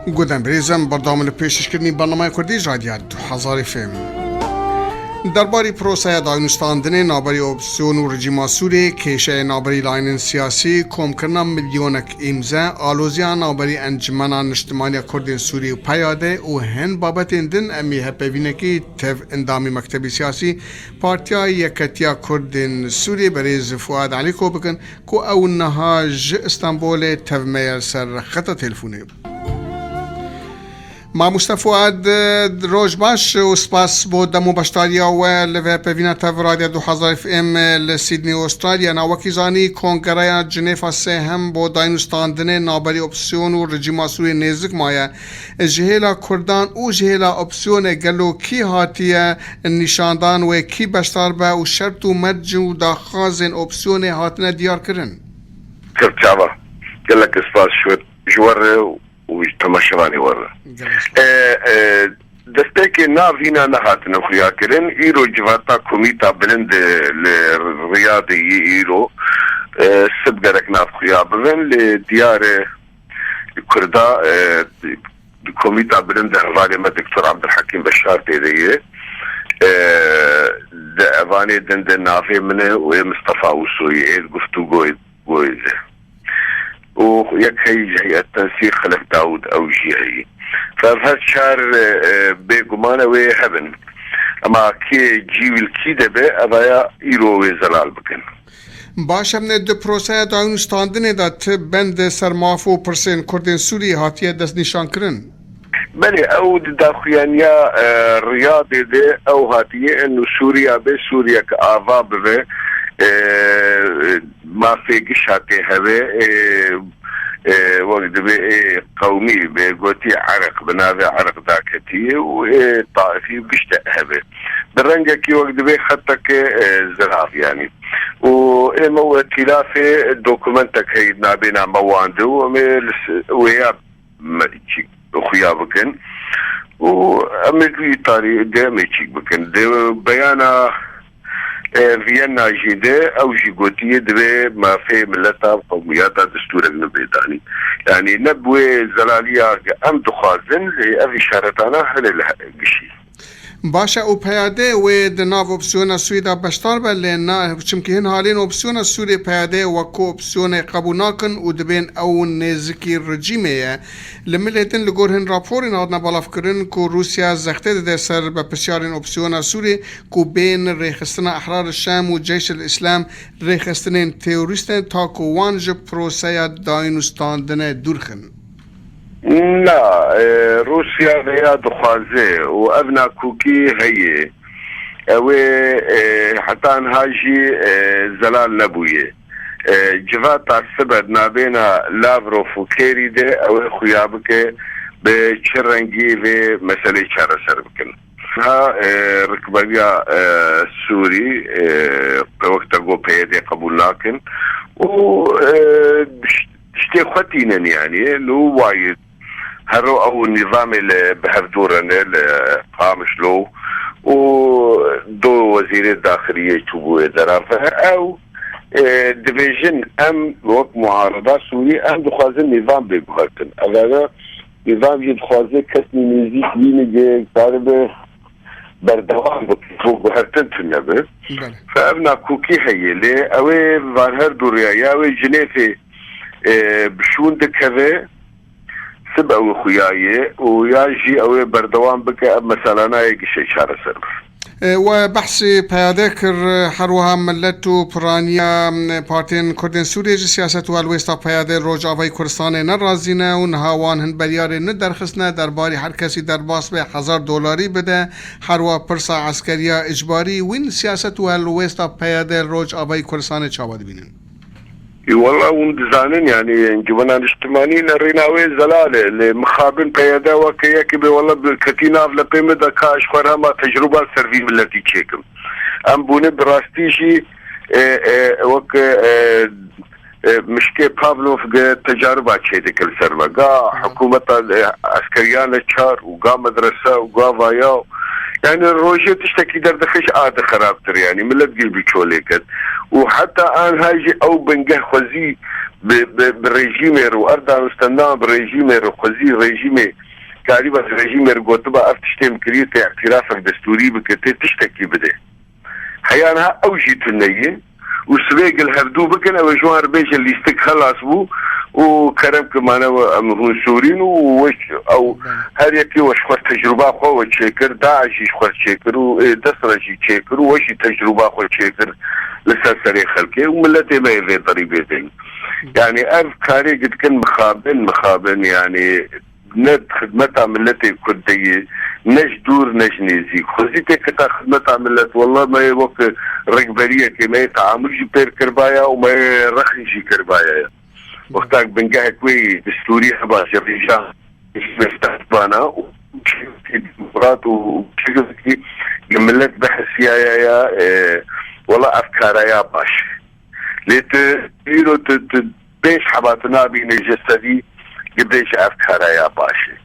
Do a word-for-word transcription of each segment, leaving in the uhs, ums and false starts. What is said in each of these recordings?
Gudem birêzem, berdewam li pêşkêşkirinî bernameya Kurdî ji Radya du hezar F M. Derbarî proseya dayûnistandinê naberî opsîyon û rejîma Sûriyê, kêşeyê naberî layînên siyasî, komkirina milyonek îmze, aloziya naberî Encumena Niştimaniya Kurdên Sûrî û P Y D û hin babetên din em ê hevpeyvînekî tev endamê Mektebê Siyasî Partiya Yeketiya Kurdên Sûriyê berêz Fuad Elîko bikin, ku ew niha ji Stenbolê tev me ye li ser xeta telefonê. Mamoste Fuad, roj baş û spas bo dem û beşdariya we li vê pevîna tev Radya du hezar F M li Sydney, Australya. Na wekî zanî, Kongereya Cinêfa sêhem bo dayînûstandinê naberî opsîyon û rejîma Sûriyê nêzik maye. Ji hêla Kurdan û ji hêla opsiyonê gelo kî hatiye nîşandan, wê kî beşdar be û şert û merc û daxwazên opsiyonê hatine diyarkirin? Kir çava. Gelek spas ji we, ji we re û ji temaşevanê we re. Gelek spas. E, e, destpêkê nav hîna nehatine xuyakirin. Îro civata Komîta Bilind li Riyadê yî îro, e, sib gerek nav xuya bibin. Lê diyar e, Kurda, e, di Komîta Bilind de hevalê me Doktor Abdulhakîm Beşar tê de ye. E, di evanê din de navê min e û ê Mistefa Ûsoyî ê guftûgoyê goyê de. Û yek heyî ji Heyet Tensî Xelef Dawûd, ew jî heyî. Ev her çar, e, e, bêguman e wê hebin. Ema kê cî wî li kî de be, evaya îro wê zelal bikin. Baş e, em ne di proseya dayûnistandinê de ti bend ser maf û pirsên Kurdên Sûriyê hatiye destnîşankirin? Belê, ew di daxuyaniya, e, Riyadê de ew hatiye, ên Sûriya be, Sûriyek ava bibe, e, mafê gişa tê hebe, e, e, wek divê ê qewmî be, gotî Iraq, bi navê Iraq daketî û ê taifî û gişte hebe. Bi rengekî wek divê xeteke, e, zirav yanî. Û ê me û îtîlafê dokumentek heyî nabêna me wan de û em ê li s-, wêya me çîk xuya bikin. Û em ê di wî tarî de em ê çîk bikin. Di beyana, e, Viyena jî de ew jî gotiye, divê mafê mileta, qewmiyata destûrek nebe danî. Yanî ne bi wê zelaliya em dixwazin, lê ev îşaretana hene li gişî. Baş e, û P Y D wê di nav opsiyona Sûriyê de beşdar be, lê na, çimkî hin halên opsiyona Sûriyê P Y D wekû opsiyonê qebûl nakin û dibên ew nêzikî rejîmê ye. Li milê din li gor hin raporên hatine belavkirin ku Rûsya zextê dide ser berpirsiyarên opsiyona Sûriyê ku bên rêxistina Ehrar Şam û Ceyş el Îslam rêxistinên terorîst in, ta ku wan ji proseya dayîn û standinê dûr xin. Na, e, Rûsya vêya dixwaze û ev nakokî heye. Ew ê, e, heta niha jî, e, zelal nebûye. E, civata sibe di nabêna Lavrov û Kerî de ew ê xuya bike bi çi rengî vê meselê çareser bikin. Ha, e, rikberiya, e, Sûrî, e, wek te got P Y D qebûl nakin û, e, tiştê xwe tînin, yanî, nû wayî hero ew nîzamê li bi hev dû re ne li Qamişlo û do wezîrê daxiliyê çûbûye derave. Ew, e, dibêjin, em wek muarada Sûrî em dixwazin nîzam bê guhertin. Ev, ev nîzam jî dixwaze kesî nêzîk wî nigê karibe berdewam bike, bo guhertin tune be. Belê. Fe ev nakokî heye, lê ew ê van her du rêya, ya wê Cinêfê, e, bi şûn dikeve, sib ew xuya ye û ya jî ew ê berdewam bike, ev mesela nayê gişê çareser be. E, we behsê P Y D kir, her wiha Millet û Piraniya Partiyên Kurdên Sûriyê ji siyaset û helwêsta P Y D li Rojavayê Kurdistanê nerazî ne û niha wan hin biryarên nû derxistine, derbarî her kesî derbas be hezar dolarî bide. Her wiha pirsa eskeriya îcbarî wîn siyaset û helwêsta P Y D li Rojavayê Kurdistanê çawa dibînin? Ê, wela hûn dizanin, yanî Encûmena Niştimanî li rêna wê zelal e. Lê mixabin P Y D weke yekê bê, wela bi ketî nav lepê min de ka ji xwe re hema tecrûba li ser vî miletî çêkim. Em bûne bi rastî jî, e, e, wek, e, e, mişkê Pavlov ge tecaruba çêdike li ser me. Ga hikûmeta, e, eskeriyan e çar û ga medrese û ga vaya. Yani rojê tiştekî derdixist a di xerabtir, yani millet gil bi çolê ket. Û heta anha jî ew bingeh xwezî bi, bi, bi rejîmê re û ev danûstendana bi rejîmê re xwezî rejîmê karîba ji rejîmê re gotiba ev tiştê min kiriye tê îtirafek destûrî bike, tê tiştekî bide. Heya niha ew jî tune ye û sibê gil hevdû bikin, ew ê ji wan re bêje lîstik xelas bû û kerem ki mane we em hûn sûrîn û weş ew her yekê we ji xwe tecrûba xwe we çêkir, DAIŞ jî ji xwe çêkir û ê dest re jî çêkir û we jî tecrûba xwe çêkir li ser serê xelkê û miletê me yê vê derî bê vê. Yani ev karê dikin mixabin, mixabin yani ne xidmeta miletê Kurd de ye, ne ji dûr ne ji nêzîk. Xwezî tê keta xidmeta milet, wela me yê wek rikberiyekê me yê teamul jî pêr kiribaya û me yê rexn jî kiribaya ye. Wexta bingehek wê yî destûrî heba ji rêja bana û demokrat û çekî milet bihisiyaye ya, e, wela ev kara ya baş. Lê tu îro tu, tu pênc heba tu nabîne ji sedî dibêje ev kara ya baş e.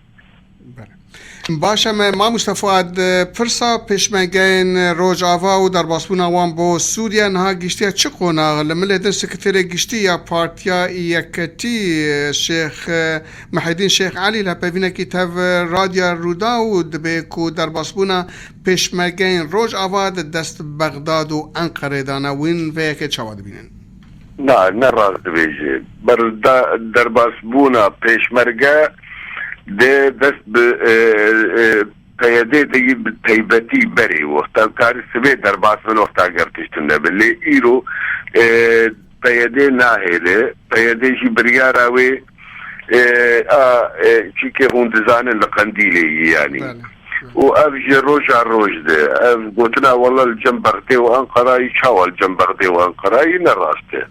Baş e, me Mamoste Fuad, pirsa pêşmergeyên Rojava û derbasbûna wan bo Sûriye niha giştiye çi qonax? Li milê din sekreterê giştî ya Partiya Yeketî Şêx Mihedîn Şêx Elî li hevpeyvînekî tev Radyoya Rûdaw dibê ku derbasbûna pêşmergeyên Rojava di dest Bexdad û Enqerê de ne. Wîn vê yekê çawa dibînin? Na, ne rast dibêje. Berda-, derbasbûna pêşmerge dê dest bi, e, e, P Y D de yî bi taybetî berê. Wexta karî sibê derbas bin wexta ger tiştin nebin. Lê îro, e, P Y D nahêle. P Y D jî biryara wê, e, a, e, çîkê hûn dizanin li Qendîlê yî yanî. Bele. Û ev ji roja roj de, ev gotina wela li cem Bexdê û Enqerayî, çawa li cem Bexdê û Enqerayî ne rast e.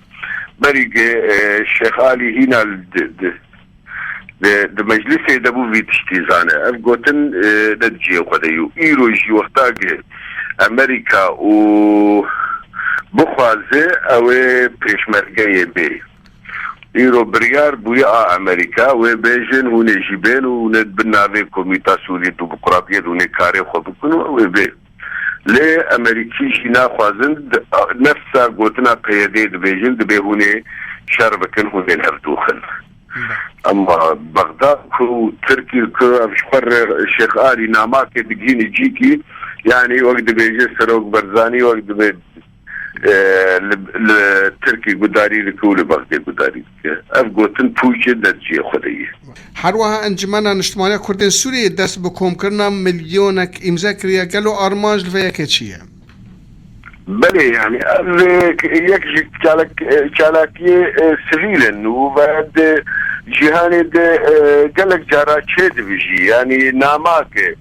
Berî ge, e, Şêx Alî hîna li di, di, di, di meclisê de bû vî tiştî zane. Ev gotin, e, ne di cihê xwe de yî. Û îro jî wexta ge Amerîka û bixwaze ew ê pêşmergeyê bê. Îro biryar bûye a Amerîka, wê bêjin hûn ê jî bên û hûn ê di bin navê Komîta Sûriyê Demokratiyê de hûn ê karê xwe bikin û ew ê bê. Lê Amerîkî jî naxwazin, di-, nefsa gotina P Y D dibêjin, dibê hûn ê şer bikin, hûn ê li hevdû xin. Ema Bexdad ku Tirkî ku ev ji xwe re Şêx Alî namakê digihîne cîkî, yanî wek dibêje Serok Berzanî, wek dibê e, li, li Tirkî gudarî dike û li Bexdê gudarî dike. Ev gotin pûç e, ne di cihê xwe de ye. Her wiha Encumena Niştimaniya Kurdên Sûriyê dest bi komkirina milyonek îmze kiriye. Gelo armanc li vê yekê çi ye? Belê, yani ev, e, yek ji çalak-, e, çalakiyê, e, sivîl in û ve di cîhanê de, e, gelek cara çêdibijî. Yani namake,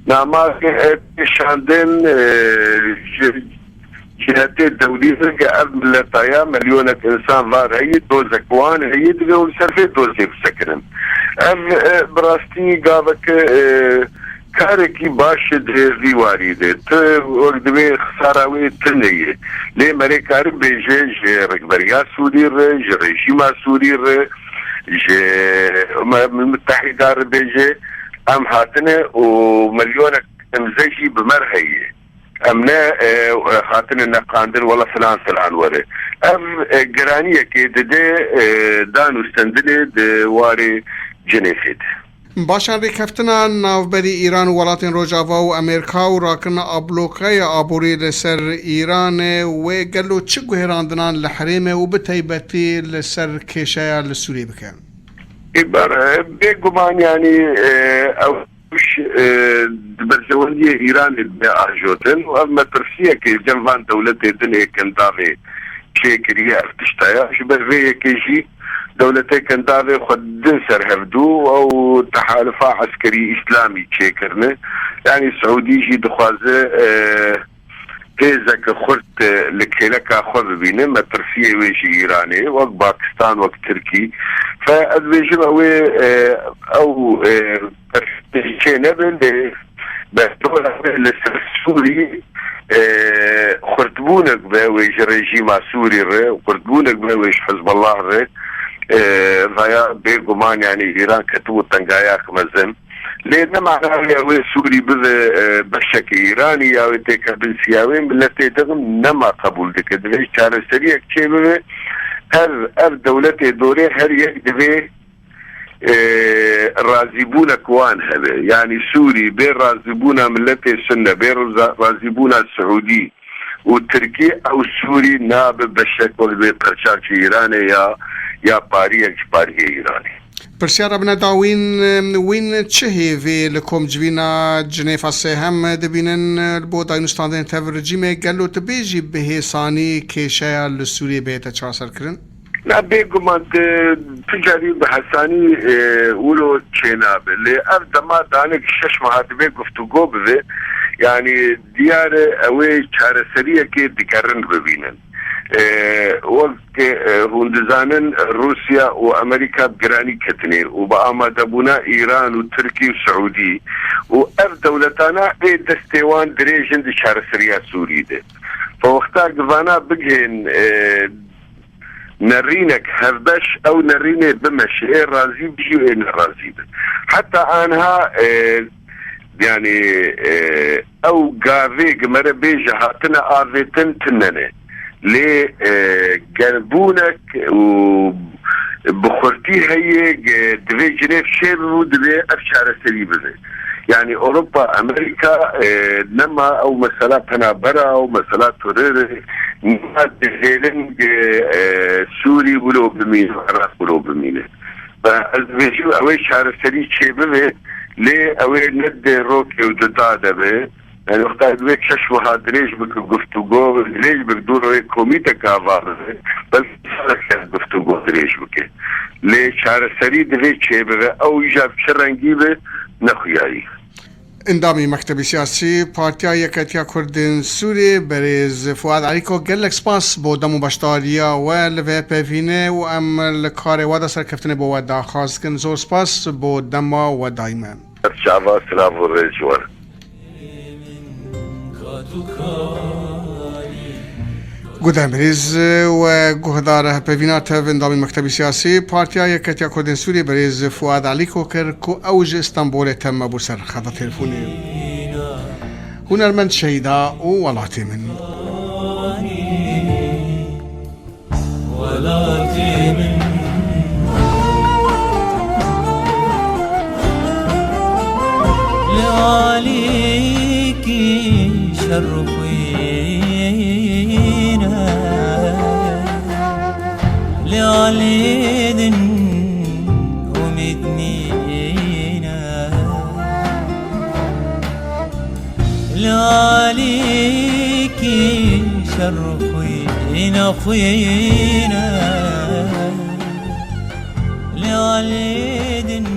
namake, e, şandin, e, ji cihetê dewlî re ke ev mileta ya milyonek însan var heye, dozek wan heye, divê hûn li ser vê dozê bisekinin. Ev, e, bi rastî gaveke, e, karekî baş e di vî warî de. Tu wek divê xisara wê tune ye. Lê me rê karin bêje ji rikberiya Sûrî re, ji rejîma Sûrî re, ji Umem Mutehîda re bêje, em hatine û milyonek imze jî bi me re heye. Em ne, e, hatine neqandin, wela filan filan were. Ev, e, giraniyekê dide, e, dan û stendinê di warê Cinêfê de. Baş e, rêkeftina navberî Îran û welatên Rojava û Amerîka û rakirina ablokeya aborî li ser Îranê, wê gelo çi guhêrandinan li herêmê û bi taybetî li ser kêşeya li Sûriyê bike? Ê, ber-, e, bêguman, yanî, e, ew Ş-, e, di berjewendiyê Îranê dibe ajotin û ev metirsiyekê li cem van dewletê din ê Kendavê çêkiriye ev tişta ya. Ji ber vê yekê jî dewletê Kendavê xwe din ser hevdû ew tehalifa eskerî îslamî çêkirine. Yanî Siûdî jî dixwaze, e, hêzeke xurt, e, li kêleka xwe bibîne, metirsiyê wê ji Îranê, wek Pakistan, wek Tirkî. Fe ez dibêjim ew ê, e, ew, e, perspektîfê çê nebe, lê berdola wê li ser Sûrî, e, xurtbûnek be wê ji rejîma Sûrî re, xurtbûnek be wê ji Hizbullah re, e, veya bêguman, yanî Îran ketibû tengayek mezin. Lê ne mana wê, wê Sûrî bibe, e, beşeke Îranî ya wê têkevin siya wê miletê dixin nema qebûl dike. Divê çareseriyek çê bibe. ev, ev dewletê dorê her yek divê, e, razîbûnek wan hebe. Yanî Sûrî bê razîbûna miletê Sunne, bê raza-, razîbûna Siûdî û Tirkî, ew Sûrî nabe beşek wek bê perçakî Îranê ya, ya pariyek ji pariyê Îranê. Pirsyara bine da wîn, wîn çi hêvê li komcivîna Cinêfa sêhem dibînin li bo dayîn û standinên tev rejîmê? Gelo tu bêjî bi hêsanî kêşeya li Sûriyê bihête çareserkirin? Na, bêguman tu, tu carî bi hesanî, e, wilo çênabe. Lê ev dema danik şeş meha divê guftûgo bibe. Yanî diyar e, ew ê çareseriyekê digerin bibînin. E, wek, e, hûn dizanin, Rûsya û Amerîka bi giranî ketine û bi amadebûna Îran û Tirkî û Siûdî û ev dewletana ê destê wan dirêj in di çareseriya Sûrî de. Bi wexta givana bigihên, e, nerînek hevbeş, ew nerînê bimeşe, ê razî bijî û ê nerazî bi. Heta anha, e, yanî, e, ew gavê gi mere bêje hatine avêtin tune ne. Lê, e, gerbûnek û bi xurtî heye, ge-, divê Cinêv çê bibe û divê ev çareserî bibe. Yanî Ewropa, Amerîka, e, nema ew mesela penabera û mesela terorê, nema dihêlin, e, e, Sûrî wilo bimîne, Iraq wilo bimîne. Ve ez dibêjim, ew ê çareserî çêbibe, lê ew ê ne di rokê û di da de be. Yanî wexta divê şeş meha dirêj bike guftûgo, dirêj bike dû rê komîteke ava bibe, belkî salek ser guftûgo dirêj bike. Lê çareserî divê çêbibe, ew îja bi çi rengî be, ne xuyayî. Endamê Mektebê Siyasî Partiya Yeketiya Kurdên Sûriyê, berêz Fuad Elîko, gelek spas bo dem û beşdariya we li vê pevînê û em li karê we de serkeftinê bo we daxwaz dikin. Zor spas bo dema we dayî me. Çava, silav û rêz ji we re. Guhdarên birêz we guhdar hevpeyvîna tev endamê Mektebê Siyasî Partiya Yeketiya Kurdên Sûriyê berêz Fuad Elîko kir ku ew ji Stenbolê tev me bû ser xeta telefonê. Hunermend Şehîda û welatê min. Welatê min. Li alîkî şer û xwîn e, li alî din umîd nîne. Li alîkî şer û xwîn e, xwîn e. Li alî din